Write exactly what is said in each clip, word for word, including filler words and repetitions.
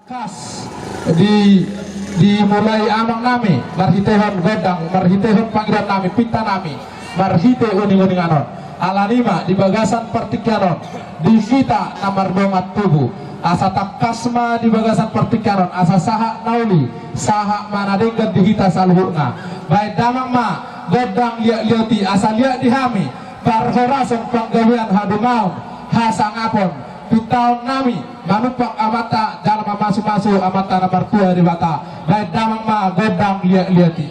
Kas di, dimulai amang nami, marhitehon gondang, marhitehon pangidoan nami, pinta nami, marhite uning-uningan on. Alani ma di bagasan partingkian on, di hita na mardongan tubu, asa tangkas ma di bagasan partingkian on, asa sahat na uli, sahat ma na denggan di hita saluhutna. Baen damang ma gondang liat-liat i, asa liat di hami parhorason, panggabean, hadumaon, hasangapon, pintaon nami manumpak amanta jala mamasu-masu Amanta na martua Debata. Baen damang ma gondang liat-liat i.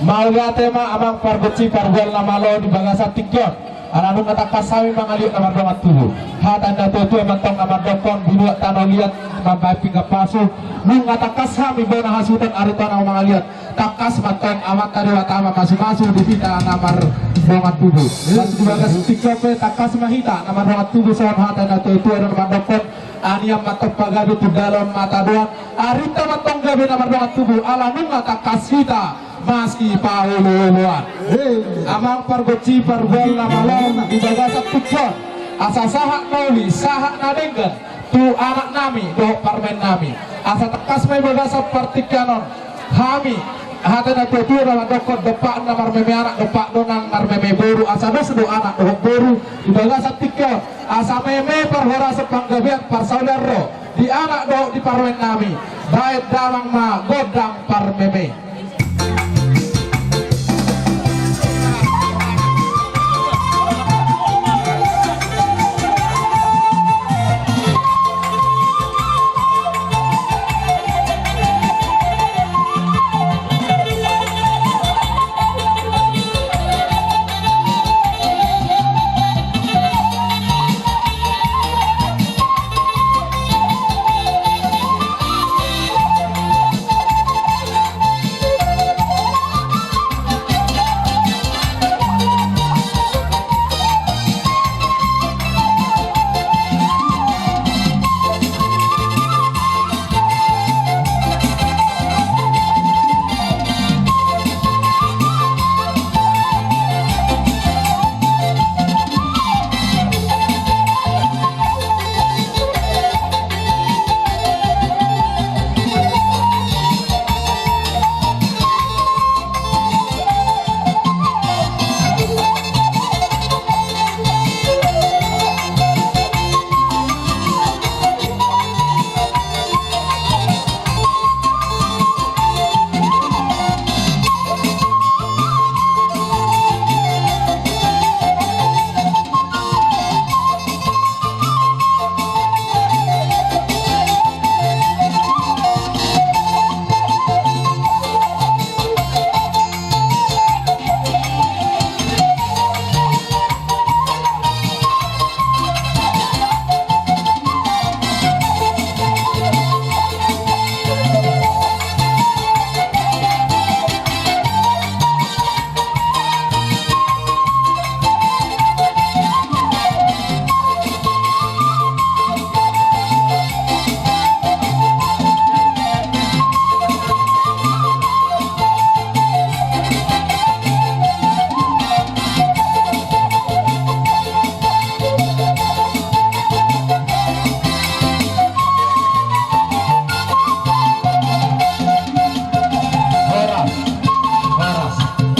Mauliate ma amang pargonsi pargual na malo di bagasan tingki on. Ala nunga tangkas hami mangaliat na mardongan tubu. Hata ni na tuatua ma antong na mandokkon, binuat tano liat mambahen pinggan pasu. Nunga tangkas hami bona hasuhuton ari tona mangaliat. Tangkas ma antong Amanta Debata mamasumasu di hita na mardongan tubu. Laos di bagas tingki on pe tangkas ma hita na mardongan tubu songon hata ni na tuatua na mandokkon. Anian ma antong pagabe tu dalan mata doan, arinta ma antong gabe na mardongan tubu, ala nunga tangkas hita masipaolooloan. Amang pargonsi pargual na malo di bagasan tingki on, asa sahat na uli, sahat na denggan tu anak nami dohot parumaen nami. Asa tangkas ma di bagasan partingkian on hami, hata ni natuatua na mandokkon, dompak na marmeme anak, dompak do nang marmeme boru, asa dos do anak dohot boru di bagasan tingki on, asa meme parhorasan, panggabean, parsaulian ro di anak dohot di parumaen nami. Baen damang ma gondang parmeme.